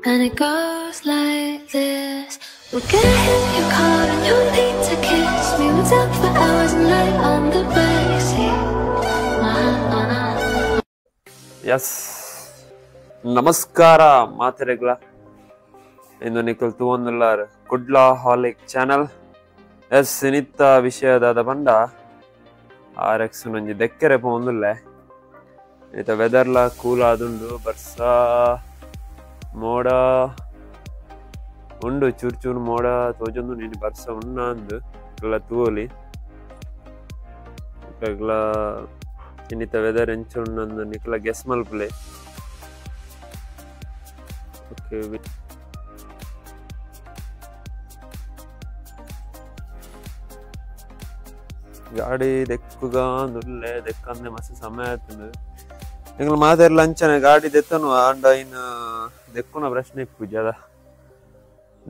And it goes like this. We'll get in your car and you'll need to kiss me. We'll talk for hours and lie on the backseat. Yes, ನಮಸ್ಕಾರ ಮಾತೆರೆಗ್ಲ. ಇಂದು ನಿಕಲ್ ತೂವೊಂದುಲ್ಲಾರ್ Kudla ಹಾಲಿಕ್ channel. S, ಇನಿತ್ತ ವಿಷಯದಾದ ಬಂಡ ಆರ್ X ಒಂಜಿ ದೆಕ್ಕೆರೆ ಪೋವೊಂದುಲ್ಲೆ. ಇತ್ತ ವೆದರ್ಲ cool ಆದುಂಡು, ಬರ್ಸ ಮೋಡ ಉಂಡು, ಚೂರು ಚೂರು ಮೋಡ ತೋಜೊಂದು. ನೀನು ಬರ್ಸ ಉಣ್ಣ ಅಂದು ಇಲ್ಲ ತೂವೊಲಿ. ಇನ್ನಿತ ವೆದರ್ ಎಂಚ ಉಂಡು ನಿಕ್ಲ ಗೆಸ್ ಮಲ್ಪುಲೆ. ಓಕೆ, ಗಾಡಿ ದೆಕ್ಕುಗ ನುಲ್ಲೆ ದೆಕ್ಕಂದೆ ಮಸ್ತ್ ಸಮಯ ಆತುಂಡು. ಎಂಗ್ಲ ಮಾತೆರ್ಲ ಅಂಚನೆ ಗಾಡಿ ದೆತ್ತನು ಆಂಡ ಇನ್ ದೆಕ್ಕುನ ಪ್ರಶ್ನೆ ಇಪ್ಪುಜಿ ಅದ.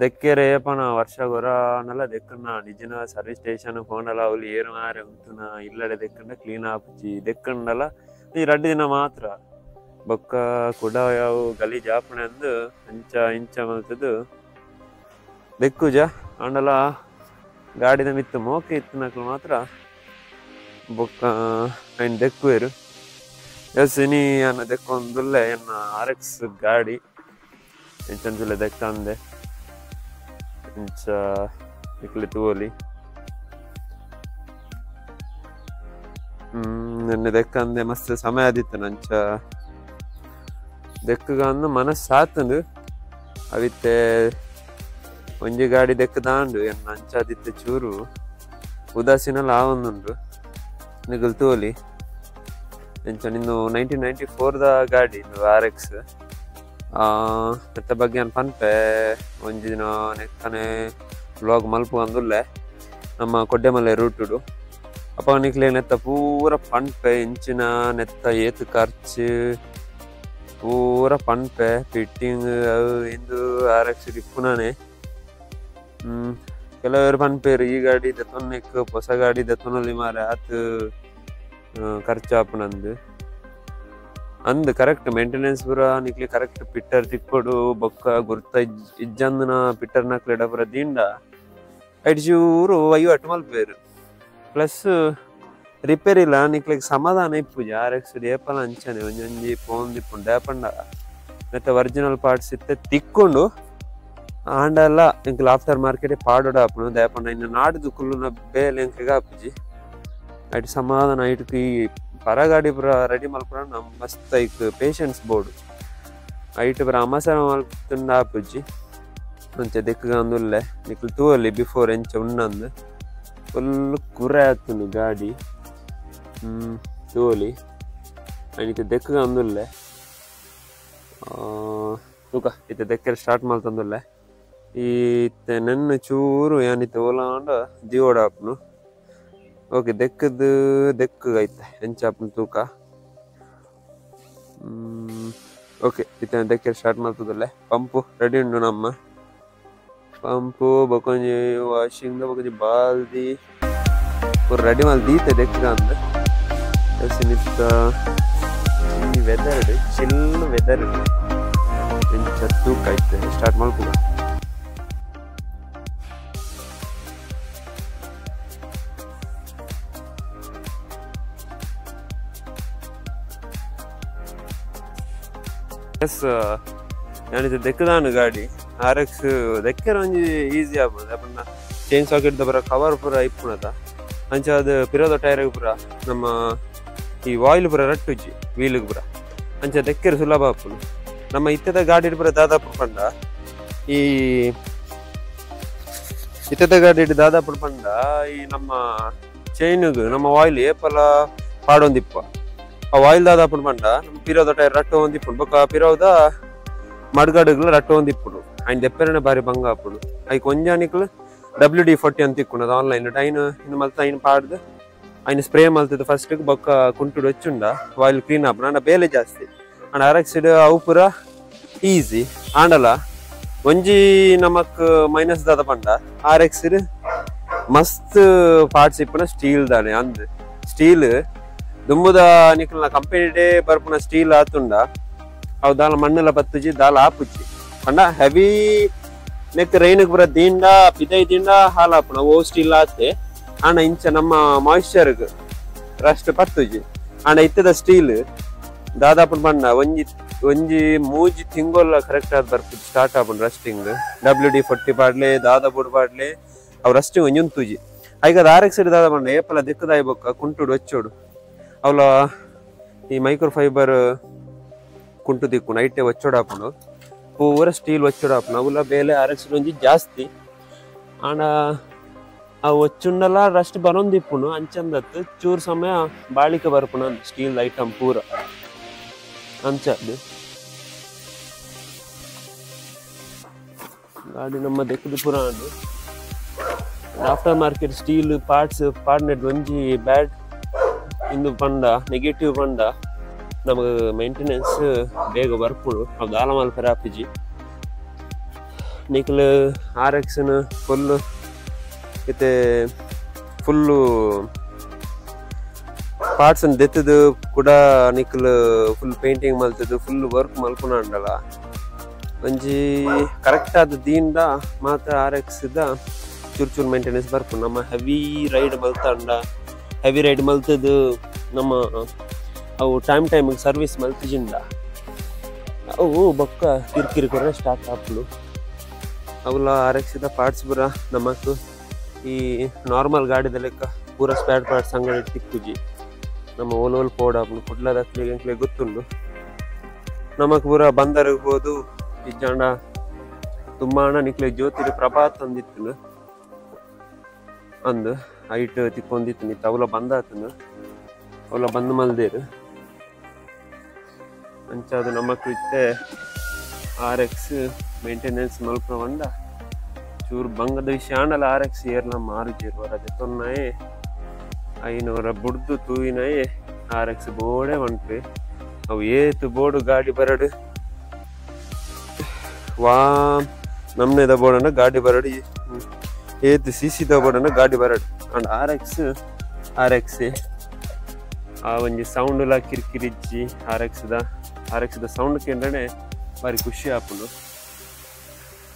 ದೆಕ್ಕೆರೆ ಏಪನ ವರ್ಷ ಗೊರನಲ ದೆಕ್ಕುನ ನಿಜಿನ ಸರ್ವಿಸ್ ಸ್ಟೇಷನ್ ಫೋನಲ ಅವ್ಲು ಏರು ಮಾರೆ ಉಂತುನ ಇಲ್ಲಡೆ ದೆಕ್ಕಂಡ ಕ್ಲೀನ್ ಆಪುಜಿ. ದೆಕ್ಕಂಡಲ ಈ ರಡ್ಡು ದಿನ ಮಾತ್ರ ಬೊಕ್ಕ ಕುಡ ಯಾವು ಗಲೀಜ್ ಆಪುಣೆ ಅಂದ್ ಅಂಚ ಇಂಚ ಮಲ್ತುದು ದೆಕ್ಕುಜ. ಆಂಡಲ ಗಾಡಿದ ಮಿತ್ತು ಮೋಕೆ ಇತ್ತಿನಕ್ಲು ಮಾತ್ರ ಬೊಕ್ಕ ಐನ್ ದೆಕ್ಕುವೆರು. ಎಸ್, ಇನಿ ಅನ್ನ ದೆಕ್ಕೊಂದುಲ್ಲೆ ಎನ್ನ ಆರ್ ಎಕ್ಸ್ ಗಾಡಿ ಎಂಚಂದುಲ್ಲೆ ದೆಕ್ಕಂದೆ ಇಂಚ ನಿಕ್ಲೆ ತೂವೊಲಿ. ನೆನ್ನೆ ದೆಕ್ಕಂದೆ ಮಸ್ತ್ ಸಮಯ ಆದಿತ್ತು. ಅಂಚ ದೆಕ್ಕುಗ ಅಂದ್ ಮನಸ್ಸಾತುಂಡು. ಅವಿತ್ತೆ ಒಂಜಿ ಗಾಡಿ ದೆಕ್ಕದಾಂಡು ಎನ್ನ ಅಂಚಾದಿತ್ತೆ ಚೂರು ಉದಾಸೀನಲ ಆವೊಂದುಂಡು. ನಿಕುಲು ತೂವೊಲಿ. ಎಂಚ ನಿಂದು 1994 ದ ಗಾಡಿ ಇಂದು ಆರ್ ಎಕ್ಸ್. ನೆತ್ತ ಬಗ್ಗೆ ಯಾನ್ ಪನ್ಪೆ ಒಂಜಿ ದಿನ ನೆಕ್ಕನೆ ವ್ಲಾಗ್ ಮಲ್ಪು ಅಂದುಲ್ಲೆ ನಮ್ಮ ಕೊಡ್ಡೆಮಲೆ ರೂಟುಡು. ಅಪ್ಪ ನಿಕ್ಲೆ ನೆತ್ತ ಪೂರ ಪನ್ಪೆ, ಇಂಚಿನ ನೆತ್ತ ಏತ್ ಖರ್ಚು ಪೂರ ಪನ್ಪೆ, ಫಿಟ್ಟಿಂಗ್ ಅವು ಇಂದು ಆರ್ ಎಕ್ಸ್ ಇಪ್ಪುನಾನೆ. ಕೆಲವರು ಪನ್ಪೇರು ಈ ಗಾಡಿ ದೆತ್ತೊನ್ನೆಕ್ ಹೊಸ ಗಾಡಿ ದೆತ್ತೊನೊಲಿ ಮಾರೆ ಆತ್ ಖರ್ಚು ಆಪುನಂದು ಅಂದ್. ಕರೆಕ್ಟ್ ಮೇಂಟೆನೆನ್ಸ್ ಪೂರ ನಿಕ್ಲೆ ಕರೆಕ್ಟ್ ಪಿಟ್ಟರ್ ತಿಕ್ಕೊಡು ಬೊಕ್ಕ ಗುರ್ತ ಇಜ್ಜಂದಿನ ಪಿಟ್ಟರ್ ನಕ್ಲೆಡ ಪೂರ ದಿಂಡ ಐಟ್ ಚೂರು ವಹಿವಾಟು ಮಲ್ಪೇರು. ಪ್ಲಸ್ ರಿಪೇರ್ ಇಲ್ಲ ನಿಕ್ಲೆಗ್ ಸಮಾಧಾನ ಇಪ್ಪುಜಿ. ಆರ್ ಎಕ್ಸ್ ಏಪಲ ಅಂಚನೆ ಒಂಜೊಂಜಿ ಪೋಂದಿಪ್ಪುಂಡು. ದಾಯೆಪಂಡ ನೆತ್ತ ಒರಿಜಿನಲ್ ಪಾರ್ಟ್ಸ್ ಇತ್ತೆ ತಿಕ್ಕೊಂಡು ಆಂಡಲ ಎಂಕ್ಲ ಆಫ್ಟರ್ ಮಾರ್ಕೆಟ್ ಪಾಡೋಡ ಆಪುಂಡು. ದಾಯೆಪಂಡ ಇನ್ನು ನಾಡ್ದು ಕುಲ್ಲುನ ಬೇಲೆ ಎಂಕ್ಲೆಗ್ ಆಪುಜಿ. ಐಟ್ ಸಮಾಧಾನ ಐಟ್ಕ್ ಈ ಪರ ಗಾಡಿ ಪೂರ ರೆಡಿ ಮಲ್ಪುನ ನಮ್ ಮಸ್ತ್ ಐಕ್ ಪೇಷನ್ಸ್ ಬೋರ್ಡ್. ಐಟ್ ಪೂರ ಅಮಸರ ಮಲ್ತುಂಡ ಆಪುಜಿ. ಅಂಚ ದೆಕ್ಕುಗ ಅಂದುಲ್ಲೆ ನಿಕ್ಲು ತೂವೊಲಿ ಬಿಫೋರ್ ಎಂಚ ಉಣ್ಣಂದು. ಫುಲ್ ಕುರೆ ಆತುಂಡು ಗಾಡಿ. ತೂವೊಲಿ ಐನಿತ ದೆಕ್ಕುಗ ಅಂದುಲ್ಲೆ. ತೂಕ ಇತ್ತೆ ದೆಕ್ಕೆರೆ ಸ್ಟಾರ್ಟ್ ಮಲ್ತೊಂದುಲ್ಲೆ. ಇತ್ತೆ ನೆನ್ನೆ ಚೂರು ಯಾನಿತ್ತೆ ಓಲಾಂಡ ದಿವೋಡ ಆಪುಂಡು. ಓಕೆ, ದೆಕ್ಕದು ದೆಕ್ಕುಗ ಐತೆ ಎಂಚ ಆಪುಂಡು ತೂಕ. ಓಕೆ, ಇತ್ತೆ ದೆಕ್ಕೆರೆ ಸ್ಟಾರ್ಟ್ ಮಲ್ತೊಂದುಲ್ಲೆ. ಪಂಪು ರೆಡಿ ಉಂಡು ನಮ್ಮ ಪಂಪು ಬೊಕೊಂಜಿ ವಾಷಿಂಗ್ ಬೊಕೊಂಜಿ ಬಾಲ್ದಿ ಪೂರ ರೆಡಿ ಮಲ್ತ್ ದೀತೆ ದೆಕ್ಕುಗ ಅಂದ್. ನಿತ್ತ ಈ ವೆದರ್ ಚಿಲ್ ವೆದರ್ ಎಂಚ ತೂಕ ಐತೆ ಸ್ಟಾರ್ಟ್ ಮಲ್ಪುಗ. ಎಸ್, ಯಾನಿತ್ತೆ ದೆಕ್ಕದಾನು ಗಾಡಿ ಆರ್ ಎಕ್ಸ್ ದೆಕ್ಕೆರೆ ಒಂಜಿ ಈಸಿ ಆಪುಂಡು. ದಾಯೆಪಂಡ ಚೈನ್ ಸಾಕೆಟ್ ದ ಪೂರ ಕವರ್ ಪೂರ ಇಪ್ಪುನತ. ಅಂಚ ಅದು ಪಿರೋದ ಟೈರ್ ಪೂರ ನಮ್ಮ ಈ ಆಯಿಲ್ ಪೂರ ರಟ್ಟುಜಿ ವೀಲ್ಗ್ ಪೂರ. ಅಂಚ ದೆಕ್ಕೆರೆ ಸುಲಭ ಆಪುಂಡು. ನಮ್ಮ ಇತ್ತೆದ ಗಾಡಿ ಪೂರ ದಾದಾಪುಂಡು ಪಂಡ ಈ ಇತ್ತೆದ ಗಾಡಿ ದಾದಾಪುಂಡು ಪಂಡ ಈ ನಮ್ಮ ಚೈನ್ಗ್ ನಮ್ಮ ಆಯಿಲ್ ಏಪಲ ಪಾಡೊಂದಿಪ್ಪ. ಆ ಆಯಿಲ್ ದಾದಾಪುಂಡು ಪಂಡ ನಮ್ಮ ಪಿರೋದ ಟೈರ್ ರಟ್ಟು ಒಂದಿಪ್ಪುಂಡು. ಬೊಕ್ಕ ಪಿರೋದ ಮಡ್ಗಾಡುಗ್ಲ ರಟ್ಟು ಒಂದಿಪ್ಪುಂಡು. ಐನ್ ದೆಪ್ಪೆರನೆ ಬಾರಿ ಬಂಗ ಆಪುಂಡು. ಐಕ್ ಒಂಜಾನಿಕ್ಲು WD-40 ಅಂತ ತಿಕ್ಕುಂಡು ಅದು ಆನ್ಲೈನ್. ಐನ್ ಇನ್ನು ಮಲ್ತ ಐನ್ ಪಾಡ್ದು ಐನ್ ಸ್ಪ್ರೇ ಮಲ್ತದ ಫಸ್ಟ್ ಬೊಕ್ಕ ಕುಂಟುಡು ಹೆಚ್ಚುಂಡ ಆಯಿಲ್ ಕ್ಲೀನ್ ಆಪುಂಡು. ಆಂಡ ಬೇಲೆ ಜಾಸ್ತಿ. ಆಂಡ ಆರ್ ಎಕ್ಸ್ ಅವು ಪೂರ ಈಸಿ. ಆಂಡಲ ಒಂಜಿ ನಮಕ್ ಮೈನಸ್ ದಾದ ಪಂಡ ಆರ್ ಎಕ್ಸ್ ಮಸ್ತ್ ಪಾರ್ಟ್ಸ್ ಇಪ್ಪುನ ಸ್ಟೀಲ್ ದಾನೆ. ಅಂದ್ ಸ್ಟೀಲ್ ದುಂಬುದ ನಿಕಲ್ನ ಕಂಪನಿ ಡೇ ಬರ್ಪುನ ಸ್ಟೀಲ್ ಆತುಂಡ ಅವು ದಾಲ ಮಣ್ಣೆಲ್ಲ ಪತ್ತುಜಿ ದಾಲ ಆಪುಜಿ. ಪಂಡ ಹೆವಿ ನೆಕ್ ರೈನ್ಗ್ ಪೂರ ದಿಂಡ ಪಿದೈ ದಿಂಡ ಹಾಲಾಪುಣ ಓ ಸ್ಟೀಲ್ ಆತೆ ಆಂಡ ಇಂಚ ನಮ್ಮ ಮಾಯಿಶ್ಚರ್ಗ್ ರಸ್ಟ್ ಪತ್ತುಜಿ ಆಂಡ ಇತ್ತದ ಸ್ಟೀಲ್ ದಾದಾಪುನ ಪಂಡ ಒಂಜಿ ಒಂಜಿ ಮೂಜಿ ತಿಂಗೊಲ್ಲ ಕರೆಕ್ಟ್ ಆದ್ ಬರ್ಪುಜಿ ಸ್ಟಾರ್ಟ್ ಆಪುಂಡು ರಸ್ಟಿಂಗ್ WD-40 ಪಾಡ್ಲೆ ದಾದ ಬೋಡು ಪಾಡ್ಲೆ ಅವು ರಸ್ಟಿಂಗ್ ಒಂಜಿ ಉಂತುಜಿ ಐಗ ಆರ್ ಎಕ್ಸ್ ದಾದ ಪಂಡ ಏಪಲ ದಿಕ್ಕದಾಯಿ ಬೊಕ್ಕ ಕುಂಟುಡು ಒಚ್ಚೋಡು ಅವಲ ಈ ಮೈಕ್ರೋ ಫೈಬರ್ ಕುಂಟು ದಿಕ್ಕು ನೈಟೆ ಒಚ್ಚೋಡು ಆಪುಂಡು ಪೂರ ಸ್ಟೀಲ್ ಒಚ್ಚೋಡು ಆಪುಂಡು ಅವುಲ ಬೇಲೆ ಆರ್ ಎಕ್ಸ್ ಒಂಜಿ ಜಾಸ್ತಿ ಆಂಡ ಆ ಒಚ್ಚುಂಡಲ ರಸ್ಟ್ ಬರೊಂದಿಪ್ಪುಂಡು ಅಂಚಂದತ್ತು ಚೂರು ಸಮಯ ಬಾಳಿಕೆ ಬರ್ಪುಂಡು ಸ್ಟೀಲ್ ಐಟಮ್ ಪೂರ ಅಂಚದ್ದು ಗಾಡಿ ನಮ್ಮ ದೆಕ್ಕದು ಪೂರ after market steel parts ಪಾಡ್ನೆಡ್ ಒಂಜಿ ಬ್ಯಾಡ್ ಇಂದು ಪಂಡ ನೆಗೆಟಿವ್ ಪಂಡ ನಮಗೆ ಮೇಂಟೆನೆನ್ಸ್ ಬೇಗ ಬರ್ಪುಂಡು ಅವು ದಾಲ ಮಲ್ಪೆರೆ ಆಪುಜಿ ನಿಕ್ಲು ಆರ್ ಎಕ್ಸ್ ನ್ ಫುಲ್ ಇತ್ತೆ ಫುಲ್ಲು ಪಾರ್ಟ್ಸ್ ದೆತ್ತದು ಕೂಡ ನಿಕ್ಲು ಫುಲ್ ಪೇಂಟಿಂಗ್ ಮಲ್ತದು ಫುಲ್ ವರ್ಕ್ ಮಲ್ಪುನ ಅಂಡಲ ಒಂಜಿ ಕರೆಕ್ಟ್ ಆದ ದೀಂಡ ಮಾತ್ರ ಆರ್ ಎಕ್ಸ್ ದ ಚೂರು ಚೂರು ಮೇಂಟೆನೆನ್ಸ್ ಬರ್ಪುಂಡು ನಮ್ಮ ಹೆವಿ ರೈಡ್ ಮಲ್ತಂಡ ಹೆವಿ ರೈಡ್ ಮಲ್ತದು ನಮ್ಮ ಅವು time time service ಮಲ್ತಿಜಿಂಡ ಅವು ಬೊಕ್ಕ ಕಿರಿಕಿರಿ ಕೊರ ಸ್ಟಾರ್ಟ್ ಆಪುಂಡು ಅವುಲ ಆರ್ ಎಕ್ಸ್ ದ ಪಾರ್ಟ್ಸ್ ಪೂರ ನಮಕ್ ಈ ನಾರ್ಮಲ್ ಗಾಡಿದ ಲೆಕ್ಕ ಪೂರ ಸ್ಪೇರ್ ಪಾರ್ಟ್ಸ್ ಅಂಗಡಿ ತಿಕ್ಕುಜಿ ನಮ್ಮ ಓಲ್ ಓಲ್ ಪೋಡಾಪುಂಡು ಕುಡ್ಲದಕ್ಲೆಗ್ ಎಂಕ್ಲೆಗ್ ಗೊತ್ತುಂಡು ನಮಕ್ ಪೂರ ಬಂದರ್ಗ್ ಪೋದು ಇಜ್ಜಾಂಡ ತುಂಬಾಣ ನಿಕ್ಲೆ ಜ್ಯೋತಿರ್ ಪ್ರಭಾತ್ ಅಂದಿತ್ತುಂಡು ಅಂದ್ ಐಟ್ ತಿಕ್ಕೊಂದಿತ್ತು ಇತ್ತ ಅವಲ ಬಂದ್ ಆತುಂಡು ಅವಲ ಬಂದ್ ಮಲ್ದೇರ್ ಅಂಚಾದ್ ನಮಕ್ ಇತ್ತೆ R X maintenance ಮಲ್ಪುನ ಪಂಡ ಚೂರು ಬಂಗದ ವಿಷಯ ಆಂಡಲ ಆರ್ ಎಕ್ಸ್ ಏರ್ಲ ಮಾರುಜೆರ್ ಒರ ದೆತೊನ್ನಾಯೆ ಐನೂರ ಬುಡ್ದು ತೂಯಿನಾಯೆ ಆರ್ ಎಕ್ಸ್ ಬೋಡೆ ಪನ್ಪೆ ಅವು ಏತ್ ಬೋಡು ಗಾಡಿ ಬರಡು ವಾ ನಮ್ನೆದ ಬೋಡಂಡ ಗಾಡಿ ಬರಡು ಏತ್ ಸಿ ಸಿ ದ ಬೋಡಂಡ ಗಾಡಿ ಬರಡು and R X R X ಆ ಒಂಜಿ ಸೌಂಡ್ ಲ ಕಿರಿಕಿರಿಜ್ಜಿ ಆರ್ ಎಕ್ಸ್ ದ ಸೌಂಡ್ ಕೇಂದ್ರನೆ ಬಾರಿ ಖುಷಿ ಆಪುಂಡು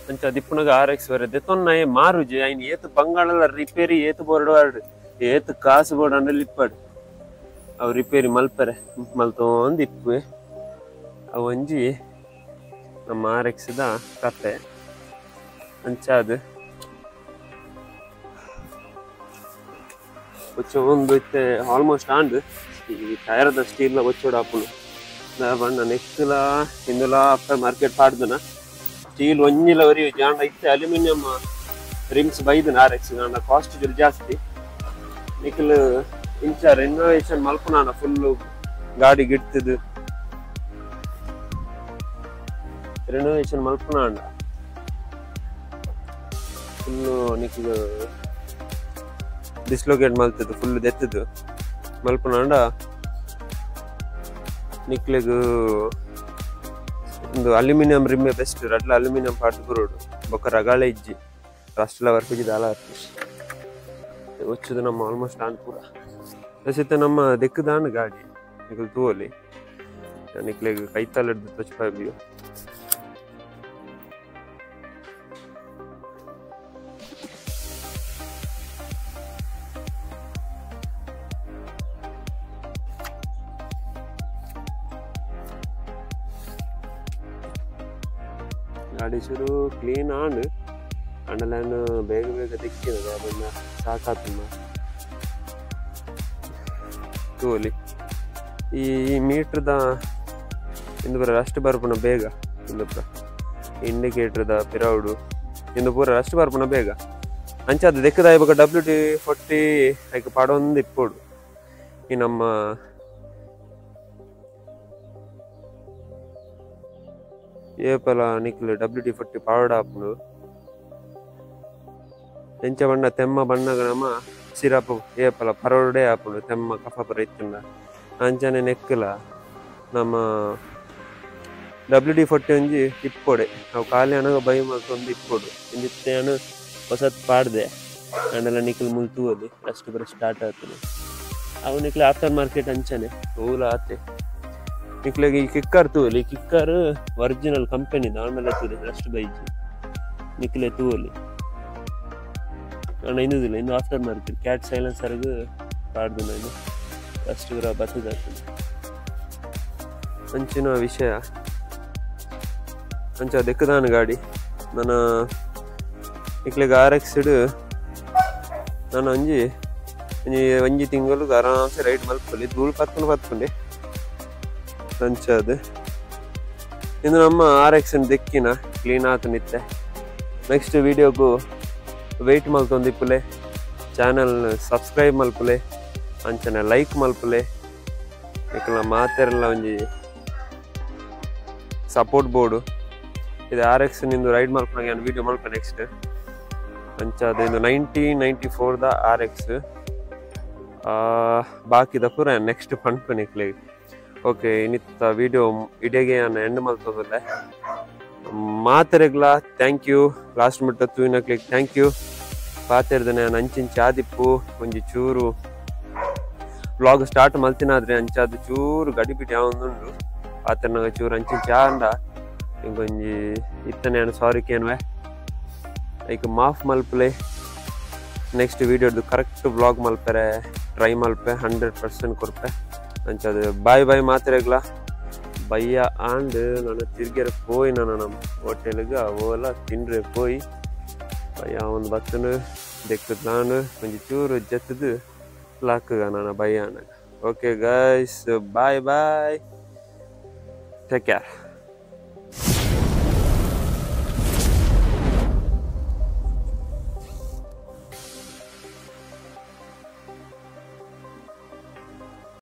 ಅಂಚ ದಿಪ್ಪುನಗ ಆರ್ ಎಕ್ಸ್ ವರೆ ದೆತೊನ್ನಾಯೆ ಮಾರುಜಿ ಐನ್ ಏತ್ ಬಂಗಾಳಲ ರಿಪೇರಿ ಏತ್ ಬೋರ್ಡ್ ವಾರ್ಡ್ ಏತ್ ಕಾಸು ಬೋರ್ಡ್ ಲಿಪ್ಪಡ್ ಅವು ರಿಪೇರಿ ಮಲ್ಪರೆ ಮಲ್ತೊಂದು ಇಪ್ಪುವೆ ಅವು ಒಂಜಿ ನಮ್ಮ ಆರ್ ಎಕ್ಸ್ ದ ಕತೆ ಅಂಚಾದ್ ಒಂದು ಇತ್ತೆ ಆಲ್ಮೋಸ್ಟ್ ಆಂಡ್ ಈ ಟೈರ್ದ ಸ್ಟೀಲ್ ಒಚ್ಚೋಡು ಆಪುಂಡು ಬಣ್ಣ ನೆಕ್ಸ್ಲ ಇಂದುಲ ಆಫ್ಟರ್ ಮಾರ್ಕೆಟ್ ಪಾಡ್ದನ ಸ್ಟೀಲ್ ಒಂಜಿಲ ಒರಿಯು ಜಾಂಡ ಇತ್ತೆ ಅಲ್ಯೂಮಿನಿಯಂ ರಿಮ್ಸ್ ಬೈದನ ಆರ್ ಎಕ್ಸ್ ಆಂಡ ಕಾಸ್ಟ್ ಜಾಸ್ತಿ ನಿಕ್ಲು ಇಂಚ ರೆನೋವೇಷನ್ ಮಲ್ಪುನ ಫುಲ್ ಗಾಡಿ ಗಿಡ್ತದು ರೆನೋವೇಷನ್ ಮಲ್ಪುನ ಫುಲ್ ನಿಕ್ಲು ಡಿಸ್ಲೊಕೇಟ್ ಮಲ್ತದು ಫುಲ್ ದೆತ್ತದು ಮಲ್ಪುನಾಂಡ ನಿಕ್ಲೆಗ್ ಒಂದು ಅಲ್ಯೂಮಿನಿಯಂ ರಿಮ್ಮೆ ಬೆಸ್ಟ್ ರಡ್ಲ ಅಲ್ಯೂಮಿನಿಯಂ ಪಾರ್ಟ್ ಬರೋಡು ಬೊಕ್ಕ ರಗಾಳೆ ಇಜ್ಜಿ ರಸ್ಟ್ಲ ವರ್ಪುಜಿ ದಾಲ ಒಚ್ಚುದು ನಮ್ಮ ಆಲ್ಮೋಸ್ಟ್ ಆನ್ ಪೂರ ದಸಿತ ನಮ್ಮ ದೆಕ್ಕುದಾನ್ ಗಾಡಿ ನಿಕ್ಲು ತೂವೊಲಿ ನಿಕ್ಲೆಗ್ ಕೈತಾಲ್ ತೊಚ್ಪಾಬಿಯು ಗಾಡಿ ಶುರು ಕ್ಲೀನ್ ಆಂಡ್ ಅಂಡಲನ್ ಬೇಗ ಬೇಗ ದಿಕ್ಕಿನ ಅದನ್ನ ಸಾಕಾತಮ್ಮ ತೂವೊಲಿ ಈ ಮೀಟರ್ದ ಇಂದು ಪೂರ ರಸ್ಟ್ ಬರ್ಪುನ ಬೇಗ ಇಂದು ಪೂರ ಇಂಡಿಕೇಟರ್ದ ಪಿರೌಡು ಇಂದು ಪೂರ ರಸ್ಟ್ ಬರ್ಪುನ ಬೇಗ ಅಂಚ ಅದು ದೆಕ್ಕದಾಯಿ ಬೊಕ್ಕ WD-40 ಐಕ್ ಪಾಡೊಂದು ಇಪ್ಪೊಡು ಈ ನಮ್ಮ ಏಪಲ ನಿಕ್ಲು WD-40 ಪಾವಡ ಆಪುಂಡು ಎಂಚ ಬಣ್ಣ ತೆಮ್ಮ ಬಣ್ಣಗ ನಮ ಸಿರಪ್ ಏಪಲ ಪರೋಡೆ ಆಪುಂಡು ತೆಮ್ಮ ಕಫ ಪೂರ ಇತ್ತುಂಡ ಅಂಚನೆ ನೆಕ್ಕಲ ನಮ್ಮ WD-40 ಒಂಜಿ ಇಪ್ಪೊಡೆ ಅವು ಖಾಲಿ ಅನಗ ಬೈ ಮಲ್ತೊಂದು ಇಪ್ಪೊಡು ಇಂದಿತ್ತೆ ಹೊಸತ್ ಪಾಡ್ದೆ ಅಂಡಲ ನಿಕ್ಲು ಮುಲ್ ತೂವೊಲಿ ರಸ್ಟ್ ಪೂರ ಸ್ಟಾರ್ಟ್ ಆತುಂಡು ಅವು ನಿಕ್ಲು ಆಫ್ಟರ್ ಮಾರ್ಕೆಟ್ ಅಂಚನೆ ಓಲ ಆತೆ ನಿಕ್ಲೆಗ್ ಈ ಕಿಕ್ಕರ್ ತೂವಲಿ ಈ ಕಿಕ್ಕರ್ ಒರಿಜಿನಲ್ ಕಂಪನಿ ಆಂಡಲ ತೂಲೆ ರಸ್ಟ್ ಬೈಜಿ ನಿಕ್ಲೆ ತೂವಲಿ ಅಣ್ಣ ಇಂದುದಿಲ್ಲ ಇಂದು ಆಫ್ಟರ್ ಮಾರ್ಕೆಟ್ ಕ್ಯಾಟ್ ಸೈಲೆನ್ಸರ್ಗ್ ಪಾಡ್ದು ಇದು ರಸ್ಟ್ ಪೂರ ಬತ್ತದ ಅಂಚಿನ ವಿಷಯ ಅಂಚ ದೆಕ್ಕದಾನ ಗಾಡಿ ನನ್ನ ನಿಕ್ಲೆಗ್ ಆರ್ ಎಕ್ಸ್ ನಾನು ಒಂಜಿ ಒಂಜಿ ಒಂಜಿ ತಿಂಗಳು ಆರಾಮ್ಸೆ ರೈಡ್ ಮಲ್ಪೊಲಿ ಧೂಳು ಪತ್ಕೊಂಡು ಪತ್ಕೊಂಡೆ ಅಂಚ ಅದು ಇಂದು ನಮ್ಮ ಆರ್ ಎಕ್ಸ್ ದೆಕ್ಕಿನ ಕ್ಲೀನ್ ಆತು ನಿತ್ತೆ ನೆಕ್ಸ್ಟ್ ವಿಡಿಯೋಗೂ ವೆಯ್ಟ್ ಮಲ್ತೊಂದಿಪ್ಪುಲೆ ಚಾನಲ್ ಸಬ್ಸ್ಕ್ರೈಬ್ ಮಲ್ಪುಲೆ ಅಂಚನೆ ಲೈಕ್ ಮಲ್ಪುಲೆ ನಿಕ್ಲ ಮಾತೆರೆಲ್ಲ ಒಂಜಿ ಸಪೋರ್ಟ್ ಬೋರ್ಡು ಇದು ಆರ್ ಎಕ್ಸ್ ನಿಂದು ರೈಡ್ ಮಲ್ಪನಾಗ ನಾನು ವೀಡಿಯೋ ಮಲ್ಪ ನೆಕ್ಸ್ಟ್ ಅಂಚ ಅದು ಇಂದು 1994 ದ ಆರ್ ಎಕ್ಸ್ ಬಾಕಿದ ಪೂರ ನೆಕ್ಸ್ಟ್ ಪನ್ಪು ನಿಕ್ಲೆ ಓಕೆ ಇನ್ನಿತ್ತ ವಿಡಿಯೋ ಇಡೀಗೆ ನಾನು ಎಂಡ್ ಮಲ್ತೊಂದುಲ್ಲೆ ಮಾತೆರೆಗ್ಲ thank you last ಮುಟ್ಟ ತೂಯಿನಕ್ಲೆಗ್ thank you ಪಾತೆರ್ದನೆ ನಾನು ಅಂಚಿಂಚಿ ಆದಿಪ್ಪು ಒಂಜಿ ಚೂರು ವ್ಲಾಗ್ ಸ್ಟಾರ್ಟ್ ಮಲ್ತಿನಾದ್ರೆ ಅಂಚಾದ ಚೂರು ಗಡಿಬಿಡಿ ಯಾವೊಂದುಂಡು ಪಾತೆರ್ನಾಗ ಚೂರು ಅಂಚಿಂಚಿ ಆಂಡ ಇಂಕೊಂಜಿ ಇತ್ತನೆ ನಾನು ಸಾರಿ ಕೇನ್ವೆ ಐಕ್ ಮಾಫ್ ಮಲ್ಪುಲೆ ನೆಕ್ಸ್ಟ್ ವೀಡಿಯೋದು ಕರೆಕ್ಟ್ ವ್ಲಾಗ್ ಮಲ್ಪೆರೆ ಟ್ರೈ ಮಲ್ಪೆ 100% ಕೊರ್ಪೆ ಅಂಚದ ಬಾಯ್ ಬಾಯ್ ಮಾತೆರೆಗ್ಲ ಬಯ್ಯ ಆಂಡ್ ನಾನು ತಿರ್ಗೆರೆ ಪೋಯ್ ನಾನು ನಮ್ಮ ಹೋಟೆಲ್ಗೆ ಅವೆಲ್ಲ ತಿಂಡ್ರೆ ಪೋಯ್ ಬಯ್ಯ ಒಂದು ಬತ್ತನು ದೆಕ್ಕದ್ ನಾನು ಒಂಜಿ ಚೂರು ಜತ್ತದು ಲಾಕುಗ ನಾನು ಬಯ್ಯ ಅನ್ನಾಗ okay guys bye bye take care.